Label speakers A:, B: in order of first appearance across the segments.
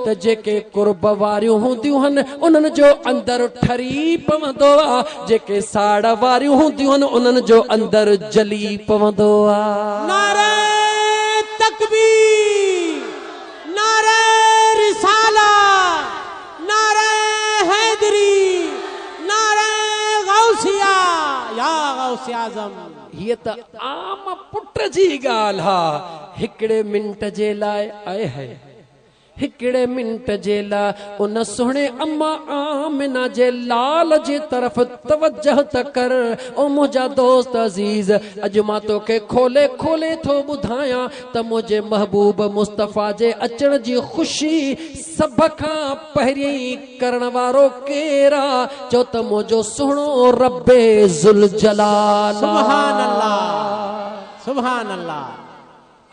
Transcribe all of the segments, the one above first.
A: ته جيڪي قرب واريون هونديون هن انهن جو اندر ٺري پوندو آ، جيڪي ساڙ واريون هونديون هن انهن جو اندر جلي پوندو آ.
B: نعري تڪبير نعري رسالت نعري حيدري نعري غوثيه يا غوث اعظم.
A: هيء ته عام پٽ جي ڳالهه آ، هڪڙي منٽ جي لاء آئي هائي. هڪڙي منٽ جي لاء ان سهڻي اما آمنه جي لال جي طرف توجه ته ڪر. او منهنجا دوست عزيز! اڄ مان توکي کولي کولي ٿو ٻڌايان ته منهنجي محبوب مصطفيٰ جي اچڻ جي خوشي سڀ کان پهرين ڪرڻ وارو ڪير آ؟ چئو ته منهنجو سهڻو رب ذوالجلال آ.
B: سبحان الله سبحان الله.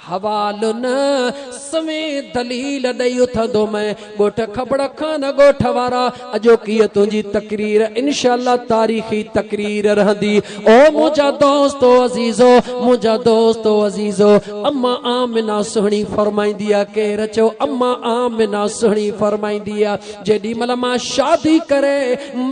A: حوالو نه سوين دليل ڏئي اٿندو مين ڳوٺ کٻڙ خان ڳوٺ وارا اڄوڪيء تنهنجي تقرير انشاء الله تاريخي تقرير رهندي او منهنجا دوستو عزيزو منهنجا دوستو عزيزو اما آمنه سهڻي فرمائيندي آ ڪير چئو اما آمنه سهڻي فرمائيندي آ جيڏي مهل مان شادي ڪري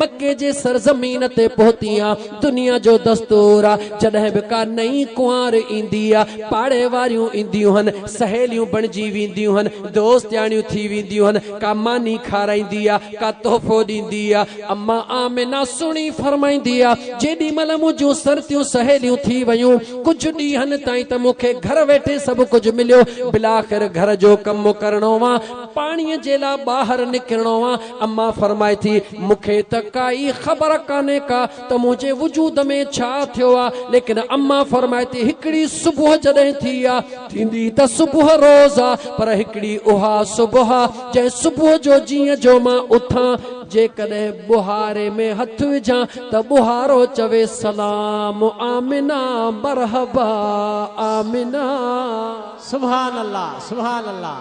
A: مڪي جي سرزمين تي پهتي آن دنيا جو دستور آ، جڏهن به ڪا نئين ڪنوار ايندي آ، پاڙي واريون اينديون هن، سهيليون بڻجي وينديون هن، دوستياڻيون ٿي وينديون هن، ڪا ماني کارائيندي آ، ڪا تحفو ڏيندي آ. اما آمنه سهڻي فرمائيندي آ، جيڏي مهل منهنجون سرتيون سهيليون ٿي ويون، ڪجهه ڏينهن تائين ته مون کي گهر ويٺي سڀ ڪجهه مليو، بالاخر گهر جو ڪم ڪرڻو آ، پاڻيء جي لاء ٻاهر نڪرڻو آ. اما فرمائي ٿي، مون کي ته ڪائي خبر ڪانهي ڪا ته منهنجي وجود ۾ ڇا ٿيو آ، ليڪن اما فرمائي ٿي، هڪڙي صبح جڏهن ٿي آ، ٿيندي ته صبح روز آ، پر هڪڙي اها صبح آ، جنهن صبح جو جيئن جو مان اٿان، جيڪڏهن ٻهاري ۾ هٿ وجهان ته ٻهارو چوي سلام آمنه مرحبا آمنه.
B: سبحان الله سبحان الله.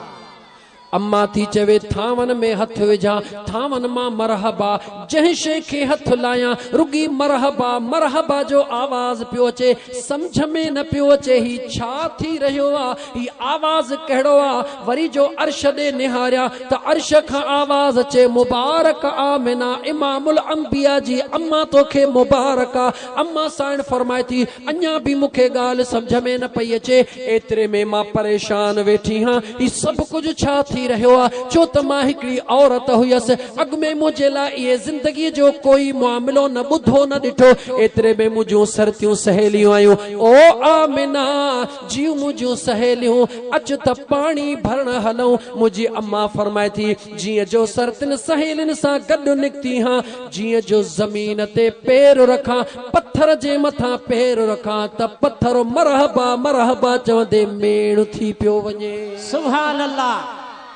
A: اما ٿي چوي ٿانون ۾ هٿ وجهان، ٿانون مان مرحبا، جنهن شيء کي هٿ لايان، رڳي مرحبا مرحبا جو آواز پيو اچي، سمجهه ۾ نه پيو اچي هي ڇا ٿي رهيو آ، هي آواز ڪهڙو آ، وري جو عرش ڏي نهاريان ته عرش کان آواز اچي مبارڪ آمنه امام الانبياء جي اما توکي مبارڪ آ، اما سائڻ فرمائي ٿي اڃا به مون کي ڳالهه سمجهه ۾ نه پئي اچي، ايتري ۾ مان پريشان ويٺي هان، هي سڀ ڪجهه ڇا ٿي رهيو آ؟ ڇو ته مان هڪڙي عورت هيس، اڳ ۾ منهنجي لاء اهي زندگيء جو ڪوئي معاملو نه ٻڌو نه ڏٺو، ايتري ۾ منهنجون سرتيون سهيليون آيون، او آمنه! جيء منهنجون سهيليون، اچ ته پاڻي ڀرڻ هلون، منهنجي امان فرمائي ٿي، جيئن جو سرتين سهيلين سان گڏ نڪتي هان، جيئن جو زمين تي پير رکان، پٿر جي مٿان پير رکان ته پٿر مرحبا مرحبا چوندي ميڻ ٿي پيو وڃي.
B: سبحان الله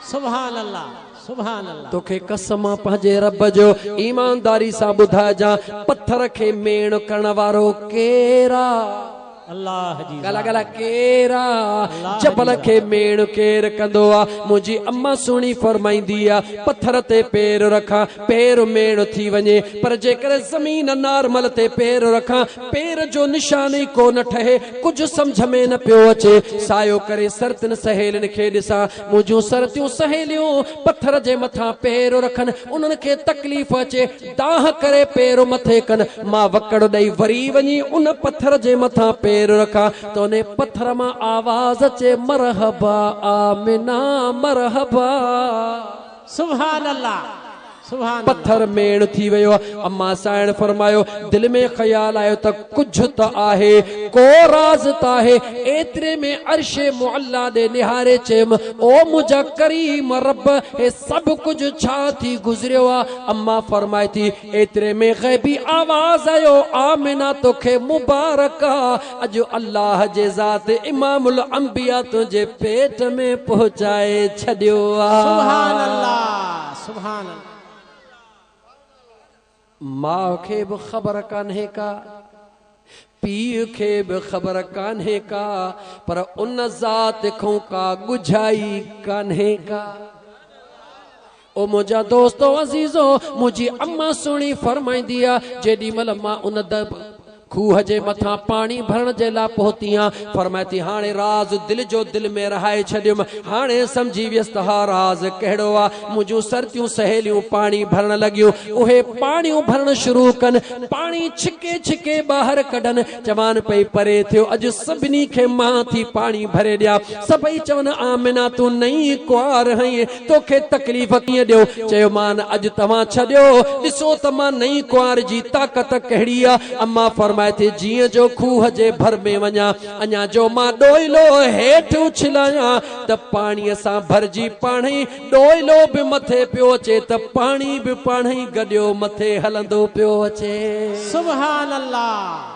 B: سبحان الله سبحان الله.
A: توکي قسم آ پنهنجي رب جو ايمانداري سان ٻڌائجان پٿر کي ميڻ ڪرڻ وارو ڪير آ؟
B: الله جي
A: ڳالهاء
B: ذات.
A: ڳالهاء ڪير آ؟
B: الله جي
A: جبل کي
B: ذات.
A: ميڻ ڪير ڪندو آ؟ منهنجي اما سهڻي فرمائيندي آ، پٿر تي پير رکان، پير ميڻ ٿي وڃي، پر جيڪڏهن زمين نارمل تي پير رکان، پير جو نشان ئي ڪو نه ٺهي، ڪجهه سمجهه ۾ نه پيو اچي. سايو ڪري سرتين سهيلين کي ڏسان، منهنجون سرتيون سهيليون پٿر جي مٿان پير رکن، انهن کي تڪليف اچي، دانهن ڪري پير مٿي ڪن، مان وڪڙ ڏئي وري وڃي ان پٿر جي مٿان پير رکان ته انهي پٿر مان آواز اچي مرحبا آمنه مرحبا.
B: سبحان الله سبحان الله.
A: پٿر ميڻ ٿي ويو. امان سائڻ فرمايو، دل ۾ خيال آيو ته ڪجهه ته آهي، ڪو راز ته آهي. ايتري ۾ عرش معليٰ ڏي نهاري چيم، او منهنجا ڪريم رب! هي سڀ ڪجهه ڇا ٿي گذريو آ؟ اما فرمائي ٿي، ايتري ۾ غيبي آواز آيو، آمنه توکي مبارڪ آ، اڄ الله جي ذات امام الانبياء تنهنجي پيٽ ۾ پهچائي ڇڏيو آ.
B: سبحان الله سبحان الله.
A: ماء کي به خبر ڪانهي ڪا، پيء کي به خبر ڪانهي ڪا، پر ان ذات کان ڪا ڳجهائي ڪانهي ڪا. او منهنجا دوستو عزيزو! منهنجي اما سهڻي فرمائيندي آ، جيڏي مهل مان ان کوهه جي مٿان پاڻي ڀرڻ جي لاء پهتي آن. فرمائي ٿي، هاڻي راز دل جو دل ۾ رهائي ڇڏيم. هاڻي سمجهي ويس ته ها راز ڪهڙو آ. منهنجون سرتيون سهيليون پاڻي ڀرڻ لڳيون. اهي پاڻيون ڀرڻ شروع ڪن. پاڻي ڇڪي ڇڪي ٻاهر ڪڍن. چوان پئي پري ٿيو اڄ سڀني کي مان ٿي پاڻي ڀري ڏيان. سڀئي چون آمنه تون نئين ڪنوار هئين. توکي تڪليف ڪيئن ڏيون؟ چيومان، اڄ توهان ڇڏيو، ڏسو ته مان نئين ڪنوار جي طاقت ڪهڙي آ. اما فرمائي ٿي، جيئن جو کوهه جي ڀر ۾ وڃان، اڃا جو مان ڏوئلو هيٺ اڇلايان ته پاڻيء سان ڀرجي پاڻهئي ڏوئلو به مٿي پيو اچي ته پاڻي به پاڻهئي گڏيو مٿي هلندو پيو اچي.
B: سبحان الله.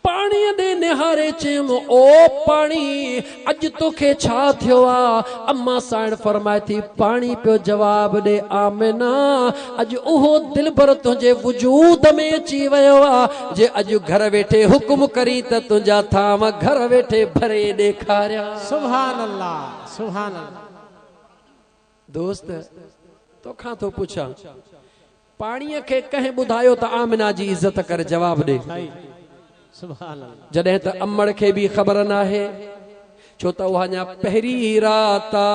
A: پاڻيء ڏي نهاري چيم، او پاڻي! اڄ توکي ڇا ٿيو آ؟ اما سائڻ فرمائي ٿي، پاڻي پيو جواب ڏي، آمنه! اڄ اهو دلبر تنهنجي وجود ۾ اچي ويو آ، جي اڄ گهر ويٺي حڪم ڪرين ته تنهنجا ٿانو گهر ويٺي ڀري ڏيکاريان.
B: سبحان الله سبحان الله.
A: دوست! توکان ٿو پڇان. پاڻيء کي ڪنهن ٻڌايو ته آمنه جي عزت ڪر جواب ڏي. جڏهن ته امڙ کي به خبر ناهي ڇو ته اها اڃا پهرين رات آ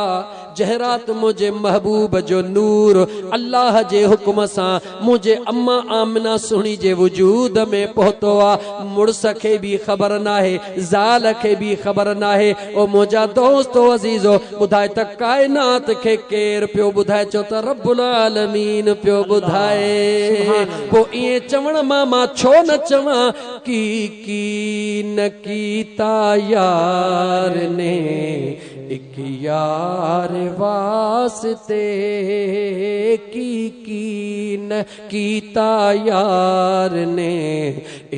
A: جنهن رات منهنجي محبوب جو نور الله جي حڪم سان منهنجي اما آمنه سهڻي جي وجود ۾ پهتو آ مڙس کي به خبر ناهي زال کي به خبر ناهي او منهنجا دوستو عزيزو ٻڌاء ته ڪائنات کي ڪير پيو ٻڌائي چئو ته رب العالمين پيو ٻڌائي پوء ائين چوڻ مان مان ڇو نه چوان ڪي ڪي نه ڪيتا يار ني اڪ يار واسطي ڪي ڪي نه ڪيتا يار ني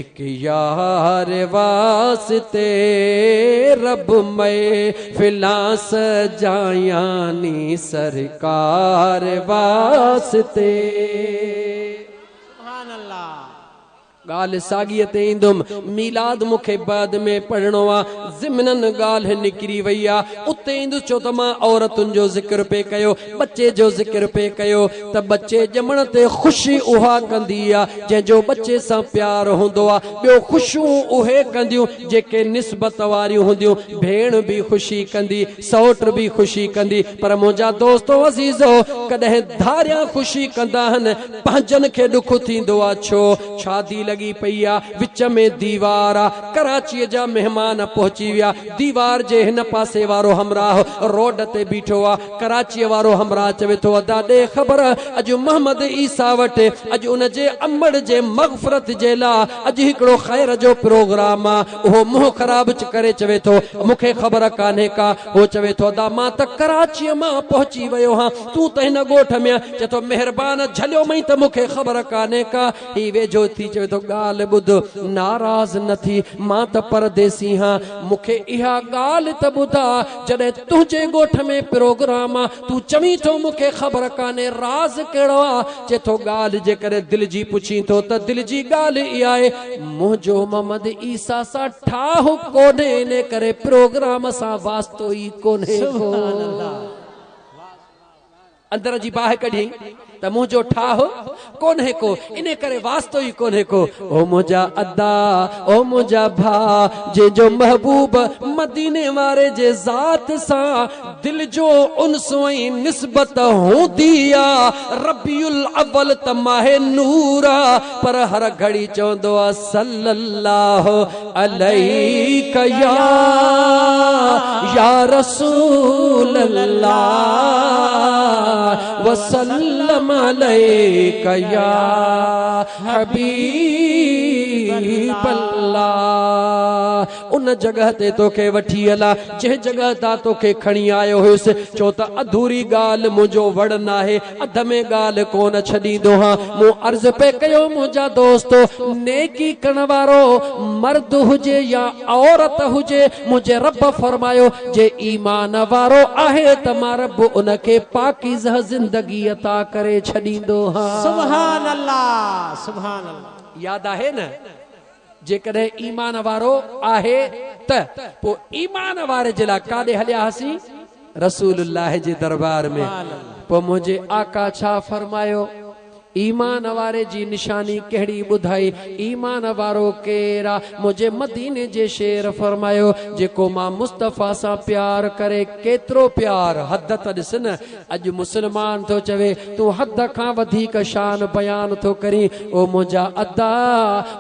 A: اڪ يار واسطي رب محفلان سجايان ني سرڪار واسطي.
B: سبحان الله.
A: ڳالهه ساڳيء تي ايندم. ميلاد مون کي بعد ۾ پڙهڻو آ. ضمناً ڳالهه نڪري وئي آ. اتي ايندس ڇو ته مان عورتن جو ذڪر پئي ڪيو. ٻچي جو ذڪر پئي ڪيو ته ٻچي ڄمڻ تي خوشي اها ڪندي آ جنهن جو ٻچي سان پيار هوندو آ ٻيو خوشيون اهي ڪنديون جيڪي نسبت واريون هونديون ڀيڻ به خوشي ڪندي سئوٽ به خوشي ڪندي پر منهنجا دوستو عزيزو ڪڏهن ڌاريان خوشي ڪندا آهن پنهنجن کي ڏک ٿيندو آ ڇو شادي لڳي پئي آ وچ ۾ ديوار آ ڪراچيء جا مهمان پهچي ويا ديوار جي هن پاسي وارو همراهه روڊ تي بيٺو آ ڪراچيء وارو همراهه چوي ٿو، ادا ڏي خبر، اڄ محمد عيسيٰ وٽ، اڄ ان جي امڙ جي مغفرت جي لاء اڄ هڪڙو خير جو پروگرام آ. اهو منهن خراب ڪري چوي ٿو، مون کي خبر ڪانهي ڪا. هو چوي ٿو، ادا مان ته ڪراچيء مان پهچي ويو هان، تون ته هن ڳوٺ ۾ آن. چئي ٿو، مهربان جهليو مئين ته مون کي خبر ڪانهي ڪا. هي ويجهو ٿي چوي ٿو، ڳالهه ٻڌ، ناراض نه ٿي، مان ته پرديسي هان، مون کي اها ڳالهه ته ٻڌاء، جڏهن تنهنجي ڳوٺ ۾ پروگرام آ، تون چوين ٿو مون کي خبر ڪانهي راز ڪهڙو آ؟ چئي ٿو ڳالهه جيڪڏهن دل جي پڇين ٿو ته دل جي ڳالهه اها آهي، منهنجو محمد عيسيٰ سان ٺاهه ڪونهي انهي ڪري پروگرام سان واسطو ئي ڪونهي ڪو. اندر جي باهه ڪڍيائين ته منهنجو ٺاهه ڪونهي ڪو، انهي ڪري واسطو ئي ڪونهي ڪو. او منهنجا ادا، او منهنجا ڀاء، جنهن جو محبوب مديني واري جي ذات سان دل جو انس ۽ نسبت هوندي آ، ربيع الاول ته ماهه نور آ، پر هر گهڙي چوندو آ صلي الله عليڪ يا يا رسول الله وسلم عليڪ يا حبيب الله ان جڳهه تي توکي وٺي هلان جنهن جڳهه تان توکي کڻي آيو هيس ڇو ته اڌوري ڳالهه منهنجو وڙ ناهي اڌ ۾ ڳالهه ڪونه ڇڏيندو هان. مون عرض پئي ڪيو منهنجا دوستو! نيڪي ڪرڻ وارو مرد هجي يا عورت هجي، منهنجي رب فرمايو، جي ايمان وارو آهي ته مان رب ان کي پاڪيزه زندگي عطا ڪري ڇڏيندو هان.
B: سبحان الله سبحان الله.
A: ياد آهي نه؟ جيڪڏهن ايمان وارو آهي ته پوء ايمان واري جي لاء ڪاڏي هليا هاسين؟ رسول الله جي دربار ۾. پوء منهنجي آقا ڇا فرمايو؟ ايمان واري جي نشاني ڪهڙي ٻڌائي؟ ايمان وارو ڪير آ؟ منهنجي مديني جي شير فرمايو، جيڪو مان مصطفيٰ سان پيار ڪري، ڪيترو پيار؟ حد ته ڏس نه، اڄ مسلمان ٿو چوي، تون حد کان وڌيڪ شان بيان ٿو ڪرين، او منهنجا ادا،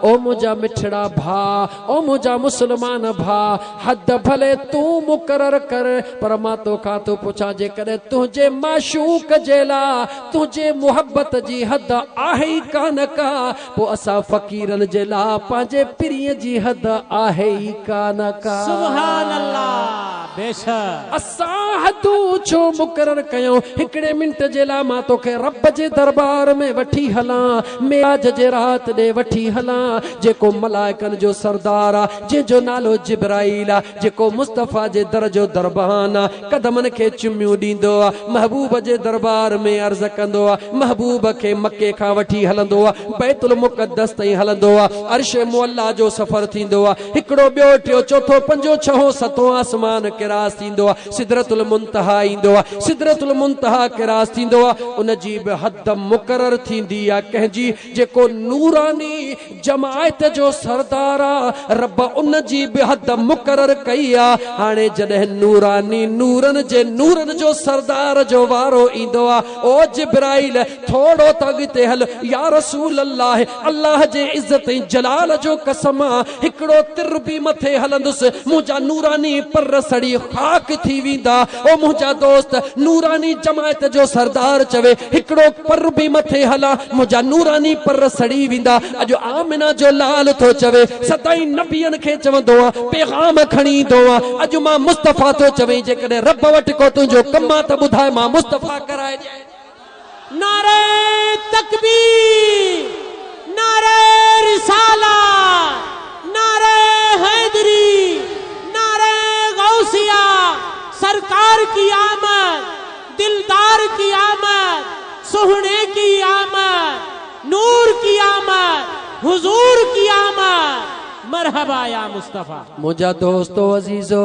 A: او منهنجا مٺڙا ڀاء، او منهنجا مسلمان ڀاء، حد ڀلي تون مقرر ڪر، پر مان توکان ٿو پڇان جيڪڏهن تنهنجي معشوق جي لاء تنهنجي محبت جي حد آهي ئي ڪانه ڪا، پوء اسان فقيرن جي لاء پنهنجي پرينء جي حد آهي ئي ڪانه ڪا.
B: سبحان الله بيشڪ.
A: اسان حدون ڇو مقرر ڪيون؟ هڪڙي منٽ جي لاء مان توکي رب جي دربار ۾ وٺي هلان، معراج جي رات ڏي وٺي هلان، جيڪو ملائڪن جو سردار آ، جنهن جو نالو جبرائيل آ، جيڪو مصطفيٰ جي در جو دربان آ، قدمن کي چميون ڏيندو آ، محبوب جي دربار ۾ عرض ڪندو آ، محبوب کي مڪي کان وٺي هلندو آ، بيت المقدس تائين هلندو آ، عرش معليٰ جو سفر ٿيندو آ، هڪڙو، ٻيو، ٽيو، چوٿون، پنجون، ڇهون، ستون آسمان ڪراس ٿيندو آ، سدرة المنتهيٰ ايندو آ، سدرة المنتهيٰ ڪراس ٿيندو آ، ان جي به حد مقرر ٿيندي آ، ڪنهن جي؟ جيڪو نوراني جماعت جو سردار آ، رب ان جي به حد مقرر ڪئي آ، هاڻي جڏهن نوراني نورن جي نورن جو سردار جو وارو ايندو آ، او جبرائيل ٿورو ته اڳتي هل، يا رسول الله الله جي عزت ۽ جلال جو قسم آ، هڪڙو تر به مٿي هلندس، منهنجا نوراني پر سڙي خاڪ ٿي ويندا، او منهنجا دوست نوراني جماعت جو سردار چوي، هڪڙو پر به مٿي هلان، منهنجا نوراني پر سڙي ويندا. اڄ آمنه جو لال ٿو چوي، سدائين نبين کي چوندو آن، پيغام کڻي ايندو آن، اڄ مان مصطفيٰ ٿو چوين، جيڪڏهن رب وٽ ڪو تنهنجو ڪم آ ته ٻڌاء مان مصطفيٰ ڪرائي ڏيان.
B: نعره تڪبير نعره رسالت نعره حيدري نعره غوثيه سرڪار ڪي آمد دلدار ڪي آمد سهڻي ڪي آمد نور ڪي آمد حضور ڪي آمد مرحبا يا مصطفيٰ.
A: منهنجا دوستو عزيزو!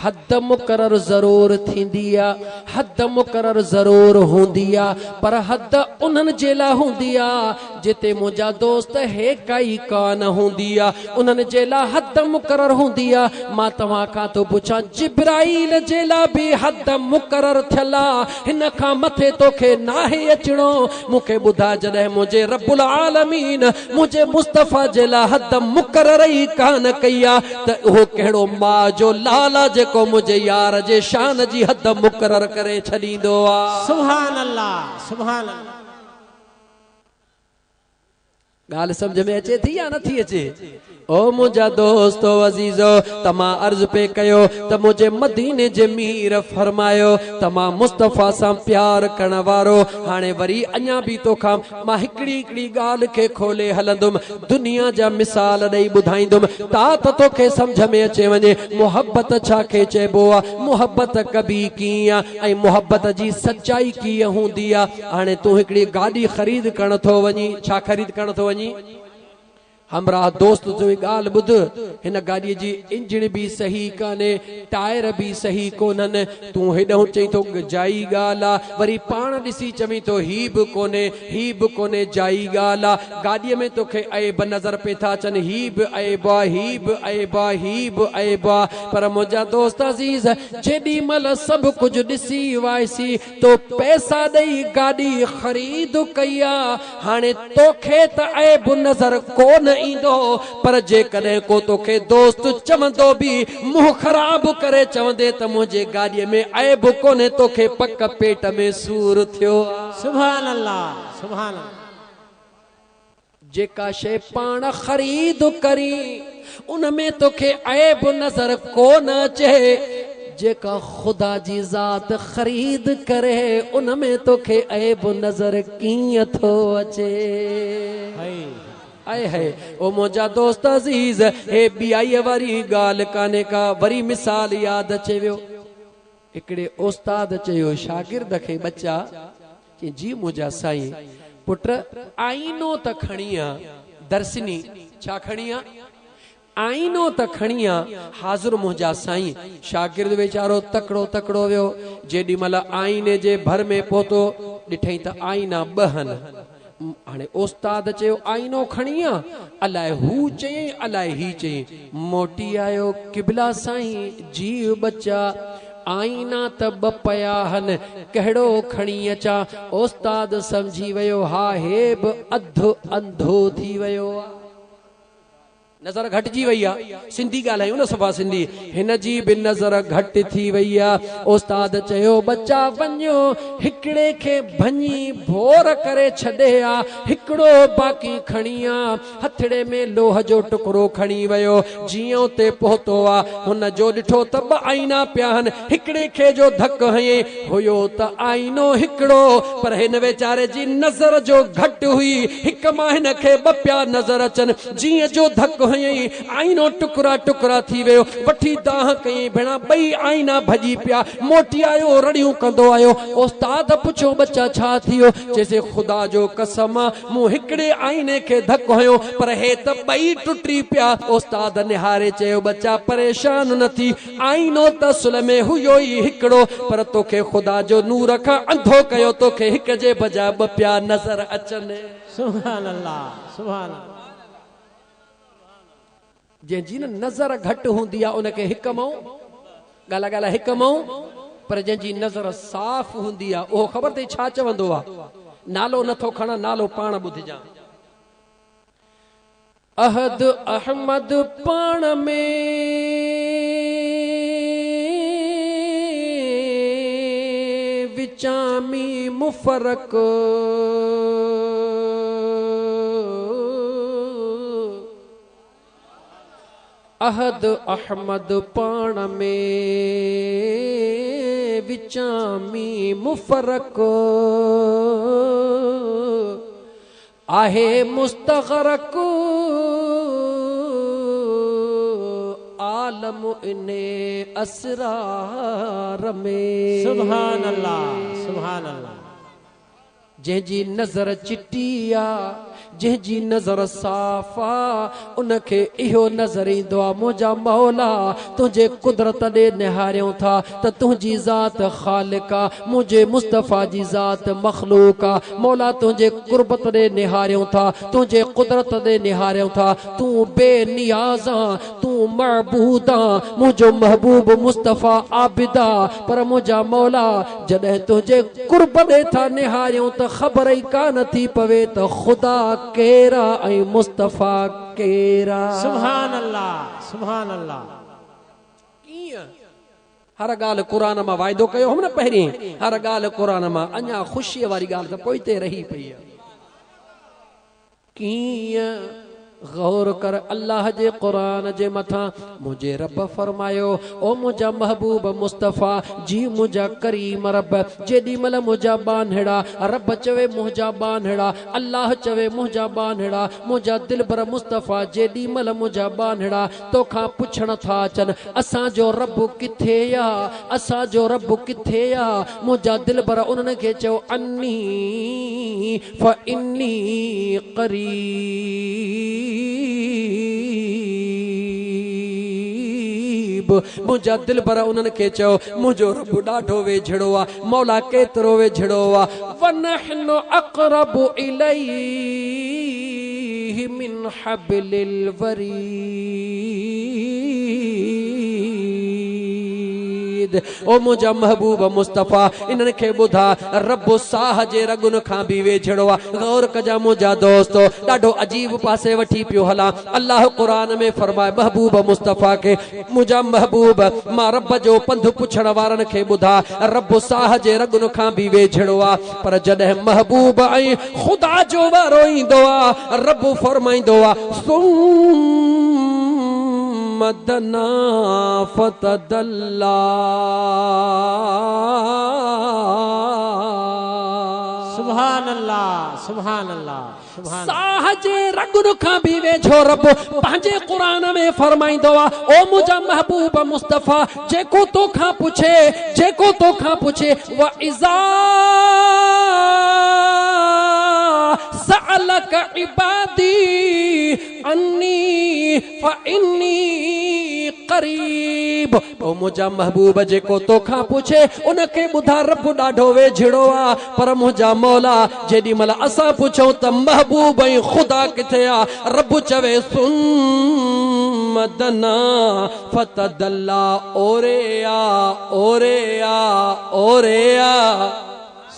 A: حد مقرر ضرور ٿيندي آ، حد مقرر ضرور هوندي آ، پر حد انهن جي لاء هوندي آ، جتي منهنجا دوست هيڪائي ڪانه هوندي آ، انهن جي لاء حد مقرر هوندي آ. مان توهان کان ٿو پڇان، جبرائيل جي لاء به حد مقرر ٿيل آ، هن کان مٿي توکي ناهي اچڻو. مون کي ٻڌاء جڏهن منهنجي رب العالمين منهنجي مصطفيٰ جي لاء حد مقرر ئي ڪانه ڪئي آ ته اهو ڪهڙو ماء جو لال آ جيڪو منهنجي يار جي شان جي حد مقرر ڪري ڇڏيندو آ.
B: سبحان الله سبحان الله.
A: ڳالهه سمجهه ۾ اچي ٿي يا نٿي اچي؟ او منهنجا دوستو عزيزو! ته مان عرض پئي ڪيو ته منهنجي مديني جي مير فرمايو ته مان مصطفيٰ سان پيار ڪرڻ وارو هاڻي وري اڃا به توکان مان هڪڙي هڪڙي ڳالهه کي کولي هلندم دنيا جا مثال ڏئي ٻڌائيندم تا ته توکي سمجهه ۾ اچي وڃي محبت ڇا کي چئبو آ محبت ڪبي ڪيئن آ ۽ محبت جي سچائي ڪيئن هوندي آ هاڻي تون هڪڙي گاڏي خريد ڪرڻ ٿو وڃين. ڇا خريد ڪرڻ ٿو وڃين؟ همراهه دوست چوي ڳالهه ٻڌ، هن گاڏيء جي انجڻ به صحيح ڪانهي، ٽائر به صحيح ڪونهن. تون هيڏانهن چئين ٿو جائي ڳالهه آ، وري پاڻ ڏسي چوين ٿو هي به ڪونهي، هي به ڪونهي، جائي ڳالهه آ. گاڏيء ۾ توکي عيب نظر پئي ٿا اچن، هي به عيب آ، هي به عيب آ، هي به عيب آ. پر منهنجا دوست عزيز، جيڏي مهل سڀ ڪجهه ڏسي وائسي، تو پئسا ڏئي گاڏي خريد ڪئي آ، هاڻي توکي ته عيب نظر ڪو نه ايندو، پر جيڪڏهن ڪو توکي دوست چوندو به منهن خراب ڪري چوندي ته منهنجي گاڏيء ۾ عيب ڪونهي توکي پڪ پيٽ ۾ سور ٿيو آ.
B: سبحان الله سبحان الله.
A: جيڪا شيء پاڻ خريد ڪرين ان ۾ توکي عيب نظر ڪو نه اچي، جيڪا خدا جي ذات خريد ڪري ان ۾ توکي عيب نظر ڪيئن ٿو اچي؟ اي هي او منهنجا دوست عزيز هي ٻيائيء واري ڳالهه ڪانهي ڪا، وري مثال ياد اچي ويو. هڪڙي استاد چيو شاگرد کي ٻچا! چيائين، جي منهنجا سائين. پٽ، آئينو ته کڻي آ. درسني، ڇا کڻي آ؟ آئينو ته کڻي آ. حاضر منهنجا سائين. شاگرد ويچارو تڪڙو تڪڙو ويو. جيڏي مهل آئيني جي ڀر ۾ پهتو، ڏٺائين ته آئينا ٻه هن. هاڻي استاد چيو آئينو کڻي آ، الائي هو چيائين الائي هي چيائين. موٽي آيو قبلا سائين جيء ٻچا آئينا ته ٻه پيا هن ڪهڙو کڻي اچان. استاد سمجهي ويو ها هي به اڌ انڌو ٿي ويو آ. نظر گهٽجي وئي آ. سنڌي ڳالهايون نه صفا سنڌي. هن جي به نظر گهٽ ٿي وئي آ. استاد چيو ٻچا وڃو هڪڙي کي ڀڃي ڀور ڪري ڇڏي آ هڪڙو باقي کڻي آ. هٿڙي ۾ لوهه جو ٽڪرو کڻي ويو. جيئن اتي پهتو آ هن جو ڏٺو ته ٻه آئينا پيا هن. هڪڙي کي جو ڌڪ هنيائين هيو ته آئينو هڪڙو پر هن ويچاري جي نظر جو گهٽ هئي. هڪ مان هن کي ٻه پيا نظر اچن. جيئن جو ڌڪ هنيائين، آئينو ٽڪرا ٽڪرا ٿي ويو. وٺي دانهن ڪيائين، ڀيڻا ٻئي آئينا ڀڄي پيا. موٽي آيو، رڙيون ڪندو آيو. استاد پڇيو، ٻچا ڇا ٿيو؟ چيسين، خدا جو قسم آ، مون هڪڙي آئيني کي ڌڪ هنيو، پر هي ته ٻئي ٽٽي پيا. استاد نهاري چيو، ٻچا پريشان نه ٿي، آئينو ته اصل ۾ هيو ئي هڪڙو، پر توکي خدا جو نور کان انڌو ڪيو، توکي هڪ جي بجاء ٻه پيا نظر اچن.
B: سبحان الله سبحان الله.
A: جنهن جي نه نظر گهٽ هوندي آ ان کي هڪ مئون ڳالهه ڳالهه هڪ مئون پر جنهن جي نظر صاف هوندي آ اهو خبر اٿئي ڇا چوندو آ نالو نٿو کڻان نالو پاڻ ٻڌجان. احد احمد پاڻ ۾. وچان ميم فرق. احد احمد پاڻ ۾. وچان ميم فرق. آهي مستغرق عالم انهي اسرار ۾.
B: سبحان الله سبحان الله.
A: جنهن جي نظر چٽي آ، جنهن جي نظر صاف آ، ان کي اهو نظر ايندو آ، منهنجا مولا تنهنجي قدرت ڏي نهاريون ٿا ته تنهنجي ذات خالق آ، منهنجي مصطفيٰ جي ذات مخلوق آ، مولا تنهنجي قربت ڏي نهاريون ٿا، تنهنجي قدرت ڏي نهاريون ٿا، تون بي نياز آن، تون معبود آن، منهنجو محبوب مصطفيٰ عابد آ، پر منهنجا مولا جڏهن تنهنجي قرب ڏي ٿا نهاريون ته خبر ئي ڪانه ٿي پوي ته خدا ڪير آ ۽ مصطفيٰ ڪير آ.
B: سبحان الله سبحان الله.
A: ڪيئن؟ هر ڳالهه قرآن مان واعدو ڪيو هوم نه پهرين هر ڳالهه قرآن مان اڃا خوشيء واري ڳالهه ته پوئتي رهي پئي آهي. ڪيئن غور ڪر الله جي قرآن جي مٿان منهنجي رب فرمايو او منهنجا محبوب مصطفيٰ جي منهنجا ڪريم رب جيڏي مهل منهنجا ٻانهڙا رب چوي منهنجا ٻانهڙا الله چوي منهنجا ٻانهڙا منهنجا دلبر مصطفيٰ جيڏي مهل منهنجا ٻانهڙا توکان پڇڻ ٿا اچن اسان جو رب ڪٿي آ اسان جو رب ڪٿي آ منهنجا دلبر انهن کي چئو عني فاني قريب منهنجا دلبر انهن کي چئو منهنجو رب ڏاڍو ويجهڙو آ مولا ڪيترو ويجهڙو آ ونحن اقرب اليه من حبل الوريد او منهنجا محبوب مصطفيٰ انهن کي ٻڌاء رب ساهه جي رڳن کان به ويجهڙو آ غور ڪجان منهنجا دوستو ڏاڍو عجيب پاسي وٺي پيو هلان الله قرآن ۾ فرمائي محبوب مصطفيٰ کي منهنجا محبوب مان رب جو پنڌ پڇڻ وارن کي ٻڌاء رب ساهه جي رڳن کان به ويجهڙو آ پر جڏهن محبوب ۽ خدا جو وارو ايندو آ، رب فرمائيندو آ، ثم دنا فتدليٰ.
B: سبحان الله سبحان الله سبحان الله.
A: ساهه جي رڳن کان به ويجهو رب پنهنجي قرآن ۾ فرمائيندو آ، او منهنجا محبوب مصطفيٰ! جيڪو توکان پڇي، جيڪو توکان پڇي، واذا سألک عبادي عني فاني قريب. او منهنجا محبوب جيڪو توکان پڇي ان کي ٻڌاء رب ڏاڍو ويجهڙو آ، پر منهنجا مولا جيڏي مهل اسان پڇون ته محبوب ۽ خدا ڪٿي آ، رب چوي ثم دنا فتدليٰ اوري آ اوري آ اوري آ.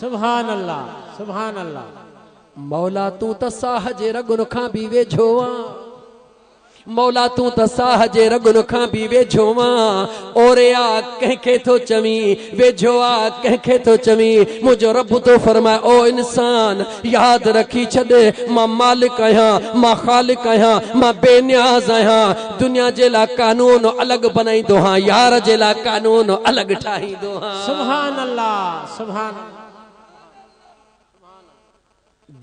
B: سبحان الله سبحان الله.
A: مولا تون ته ساهه جي رڳن کان به ويجهو آن. مولا تون ته ساهه جي رڳن کان به ويجهو آن. اوري آ ڪنهن کي ٿو چوين، ويجهو آ ڪنهن کي ٿو چوين. منهنجو رب ٿو فرمائي او انسان! ياد رکي ڇڏ مان مالڪ آهيان، مان خالق آهيان، مان بي نياز آهيان. دنيا جي لاء قانون الڳ بنائيندو هان، يار جي لاء قانون الڳ ٺاهيندو هان.
B: سبحان الله سبحان الله.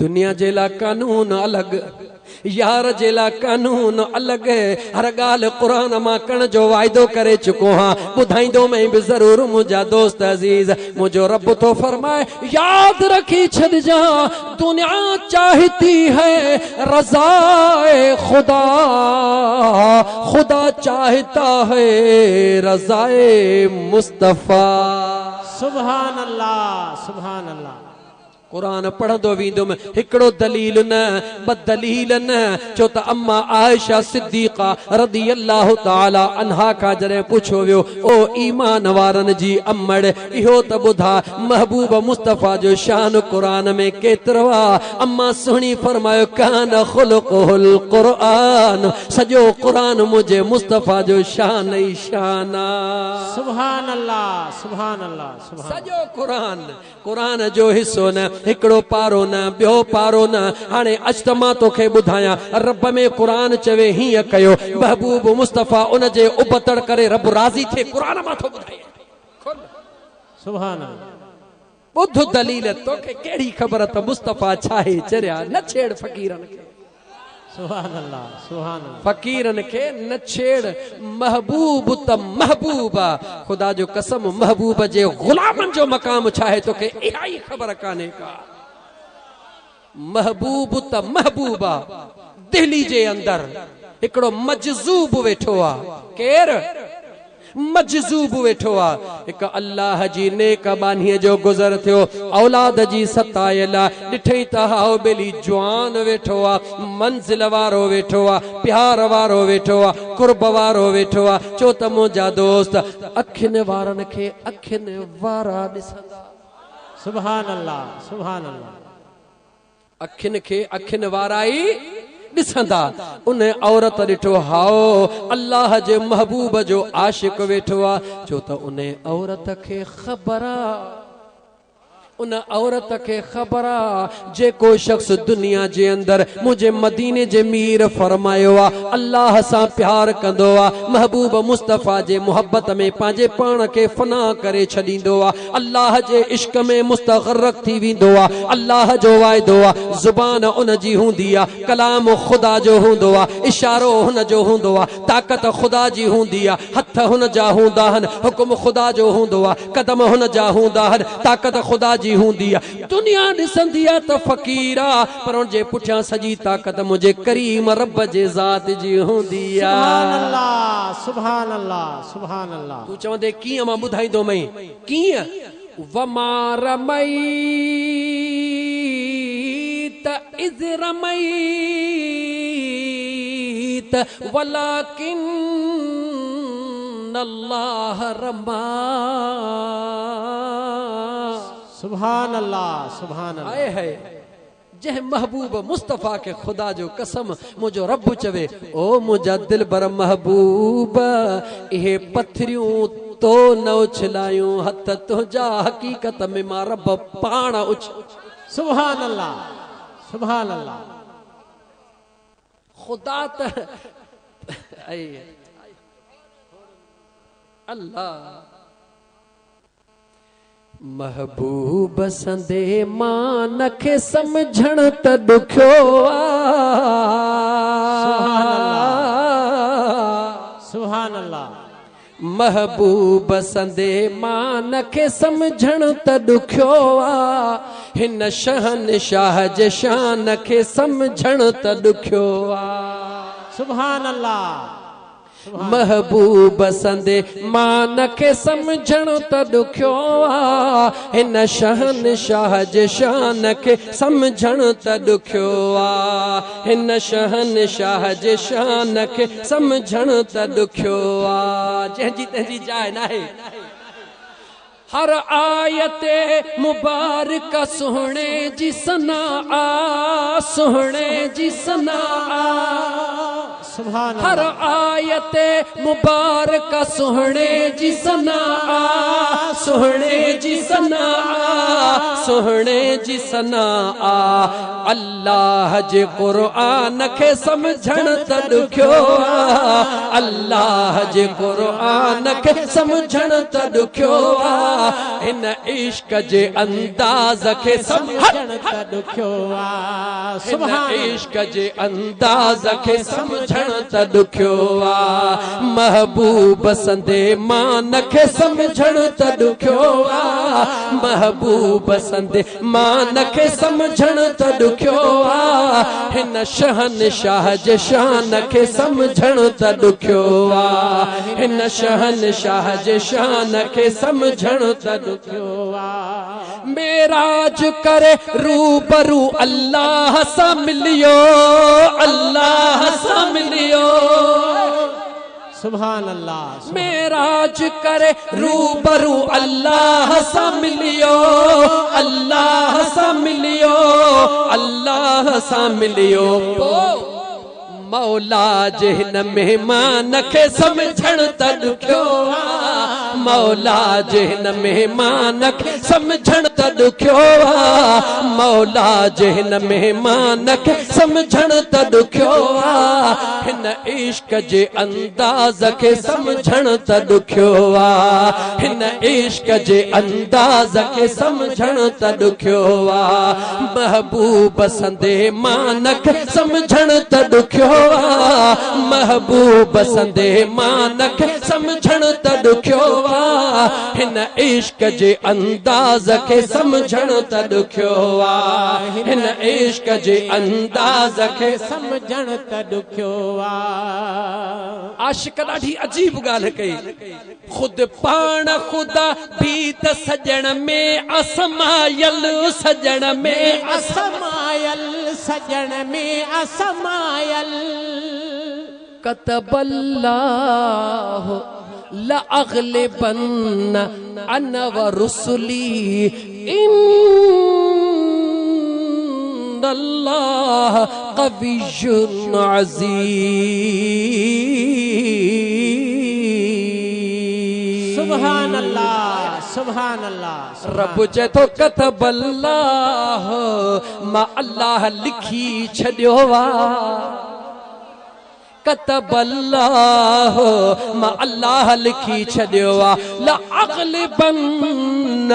A: دنيا جي لاء قانون الڳ، يار جي لاء قانون الڳ، هر ڳالهه قرآن مان ڪرڻ جو واعدو ڪري چڪو هان، ٻڌائيندومئين به ضرور منهنجا دوست عزيز، منهنجو رب ٿو فرمائي، ياد رکي ڇڏجان، دنيا چاهتي هي رضاء خدا، خدا چاهتا هي رضاء مصطفيٰ.
B: سبحان الله سبحان الله.
A: قرآن پڙهندو ويندم، هڪڙو دليل نه، ٻه دليل نه، ڇو ته اما عائشه صديقه رضي الله تعالٰي عنها کان جڏهن پڇيو ويو، او ايمان وارن جي امڙ! اهو ته ٻڌاء محبوب مصطفيٰ جو شان قرآن ۾ ڪيترو آ؟ اما سهڻي فرمايو، ڪان خلقه القرآن، سڄو قرآن منهنجي مصطفيٰ جو شان ئي شان آ.
B: سبحان الله سبحان الله سبحان.
A: سڄو قرآن قرآن جو حصو نه، هڪڙو پارو نه، ٻيو پارو نه، هاڻي اچ ته مان توکي ٻڌايان، رب ۾ قرآن چوي هيئن ڪيو، محبوب مصطفيٰ ان جي ابتڙ ڪري رب راضي ٿئي قرآن مان ٿو ٻڌايان. کل.
B: سبحان الله.
A: ٻڌ دليل، توکي ڪهڙي خبر ته مصطفيٰ ڇاهي، چريا نه ڇيڙ فقيرن کي.
B: سبحان الله سبحان الله.
A: فقيرن کي نه ڇيڙ محبوب ته محبوب آ خدا جو قسم محبوب جي غلامن جو مقام ڇاهي توکي اها ئي خبر ڪانهي ڪا محبوب ته محبوب آ دهلي جي اندر هڪڙو مجذوب ويٺو آ ڪير؟ مجذوب ويٺو آ. هڪ الله جي نيڪ ٻانهيء جو گذر ٿيو. اولاد جي ستايل آ. ڏٺئي ته هائو ٻيلي جوان ويٺو آ. منزل وارو ويٺو آ. پيار وارو ويٺو آ. قرب وارو ويٺو آ. چو ته منهنجا دوست اکين وارن کي اکين وارا ڏسندا.
B: سبحان الله سبحان الله.
A: اکين کي اکين وارا ئي ڏسندا. ان عورت ڏٺو، هائو، الله جي محبوب جو عاشق ويٺو آ، ڇو ته ان عورت کي خبر آ، ان عورت کي خبر آ، جيڪو شخص دنيا جي اندر منهنجي مديني جي مير فرمايو آ، الله سان پيار ڪندو آ، محبوب مصطفيٰ جي محبت ۾ پنهنجي پاڻ کي فنا ڪري ڇڏيندو آ، الله جي عشق ۾ مستغرق ٿي ويندو آ، الله جو واعدو آ، زبان ان جي هوندي آ، ڪلام خدا جو هوندو آ، اشارو هن جو هوندو آ، طاقت خدا جي هوندي آ، هٿ هن جا هوندا آهن، حڪم خدا جو هوندو آ، قدم هن جا هوندا آهن، طاقت خدا جي هوندي آ، دنيا ڏسندي آ ته فقير آ، پر ان جي پٺيان سڄي طاقت منهنجي ڪريم رب جي ذات جي هوندي آ.
B: سبحان الله سبحان الله سبحان الله.
A: تون چوندين ڪيئن مان ٻڌائيندومئين ڪيئن؟ وما رميت اذ رميت ولڪن الله رميٰ.
B: سبحان الله سبحان الله.
A: آئي هاء جنهن محبوب مصطفيٰ کي خدا جو قسم منهنجو رب چوي او منهنجا دلبر محبوب اهي پٿريون تو نه اڇلايون هٿ تنهنجا حقيقت ۾ مان رب پاڻ اڇلايون.
B: سبحان الله سبحان الله.
A: خدا ته اي الله. محبوب سندي مان کي سمجهڻ ته ڏکيو آ.
B: سبحان الله.
A: محبوب سندي مان کي سمجهڻ ته ڏکيو آ. هن شهنشاهه جي شان کي سمجهڻ ته ڏکيو آ.
B: سبحان الله.
A: محبوب سندي مان کي सम्झणु त ॾुखियो आहे, हिन शहनशाह जे शान खे सम्झणु त ॾुखियो आहे, हिन शहनशाह जे शान खे सम्झणु त ॾुखियो आहे। जंहिंजी तंहिंजी जाइ नाहे। हर आयत मुबारक सुहिणे जी सना आ, सुहिणे जी सना आ।
B: सुभान
A: हर आयत मुबारक सुहिणे जी सना आ, सुहिणे जी सना आ, सुहिणे जी सना आ। अल्लाह जे क़ुरान खे सम्झणु त ॾुखियो आहे, अल्लाह जे क़ुरान खे सम्झणु त ॾुखियो आहे, हिन इश्क जे अंदाज़ खे
B: सम्झणु त ॾुखियो आहे।
A: सुभान इश्क जे अंदाज़ खे सम्झणु त ॾुखियो आहे, महबूब संदे मान खे सम्झणु त ॾुखियो आहे, महबूब संदे मान खे सम्झणु त ॾुखियो आहे, हिन शहनशाह जे शान खे सम्झणु त ॾुखियो आहे, हिन शहनशाह जे शान खे सम्झणु त ॾुखियो आहे। मेराज करे रूबरू अल्लाह सां मिलियो, अल्लाह सां मिलियो।
B: सुभान अल्लाह।
A: मेराज करे रूबरू अल्लाह सां मिलियो, अल्लाह सां मिलियो, अल्लाह सां मिलियो। मौला जे हिन मेहमान खे सम्झणु त ॾुखियो आहे, मौला जे हिन मेहमान खे सम्झणु त ॾुखियो आहे, मौला जे हिन मेहमान खे सम्झणु त ॾुखियो आहे, हिन इश्क जे अंदाज़ खे सम्झणु त ॾुखियो आहे, हिन इश्क जे अंदाज़ खे सम्झणु त ॾुखियो आहे, महबूब संदे मान खे सम्झणु त ॾुखियो आहे, महबूब संदे मान खे सम्झणु त ॾुखियो आहे, हिन इश्क जे अंदाज़ खे सम्झणु त ॾुखियो आहे, हिन इश्क जे अंदाज़ खे
B: सम्झणु त ॾुखियो आहे।
A: आशिक ॾाढी अजीब ॻाल्हि कई, ख़ुद पाण ख़ुदा बि त सॼण में असमायल, सॼण में
B: असमायल, सॼण में असमायल।
A: कतबल्लाह लअग़लिबन्न अना व रुसुली इन्नल्लाह क़विय्युन अज़ीज़।
B: सुभान अल्लाह, सुभान अल्लाह।
A: रब चए थो कतबल्लाह, मां अल्लाह लिखी छॾियो आहे, कतबल्लाह मां अल्लाह लिखी छॾियो आहे, लअग़लिबन्न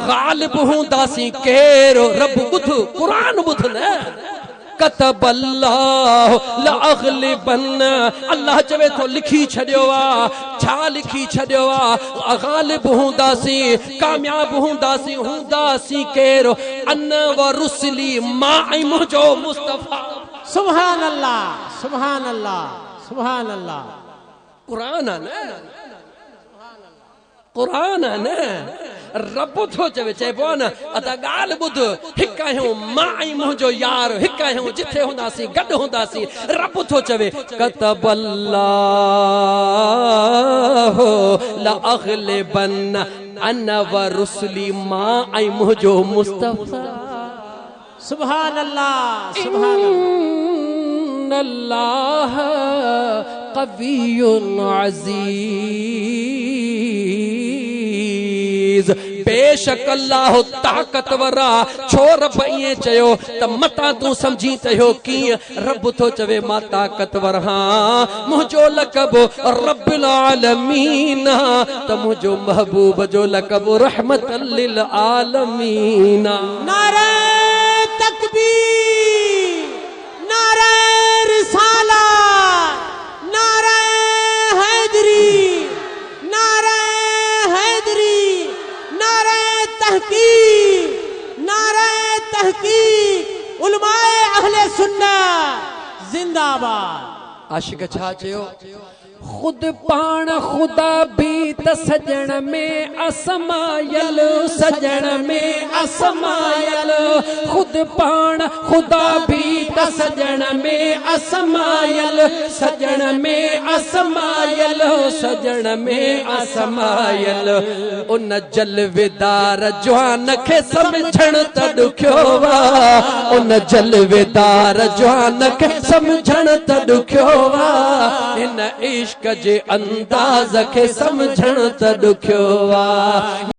A: ग़ालिब हूंदासीं केरु। रब ॿुध, क़ुरान ॿुध न। कतबल्लाह लअग़लिबन्न, अल्लाह चवे थो लिखी छॾियो आहे। छा लिखी छॾियो आहे? ग़ालिब हूंदासीं, कामयाब हूंदासीं, हूंदासीं केरु? अन व रुसुली, मां ऐं मुंहिंजो मुस्तफ़ा।
B: सुभान अल्लाह, सुभान अल्लाह, सुभान अल्लाह।
A: क़ुरान आहे न, क़ुरान आहे न। रब थो चवे, चइबो आहे न, अदा ॻाल्हि ॿुध, हिकु आहियूं मां ऐं मुंहिंजो यार, हिकु आहियूं, जिथे हूंदासीं गॾु हूंदासीं। रब थो चवे कतबल्लाह लअग़लिबन्न अना व रुसुली, मां ऐं मुंहिंजो मुस्तफ़ा।
B: सुभान अल्लाह, सुभान अल्लाह।
A: इन्नल्लाह क़विय्युन अज़ीज़। बेशक अल्लाह ताक़तवर आहे। छो रब ईअं चयो त मतां तूं सम्झी त इहो कीअं? रब थो चवे मां ताक़तवर हां, मुंहिंजो लक़ब रब्बुल आलमीन आहे, त मुंहिंजो महबूब जो लक़ब रहमत लिल आलमीन।
B: नारे तकबीर, नारे रिसालत, नारे हैदरी, नारे हैदरी, नारे तहकीक, नारे तहकीक, उलमाए अहले सुन्नत जिंदाबाद।
A: आशिक छा चयो? خود پاڻ خدا به ته سڄڻ ۾ اسمايل، سڄڻ ۾ اسمايل. خود پاڻ خدا به ته سڄڻ ۾ اسمايل، سڄڻ ۾ اسمايل، سڄڻ ۾ اسمايل. ان جلويدار جوان کي سمجهڻ ته ڏکيو آ، ان جلويدار جوان کي سمجهڻ ته ڏکيو آ، هن عشق جي انداز کي سمجهڻ ته ڏکيو آ.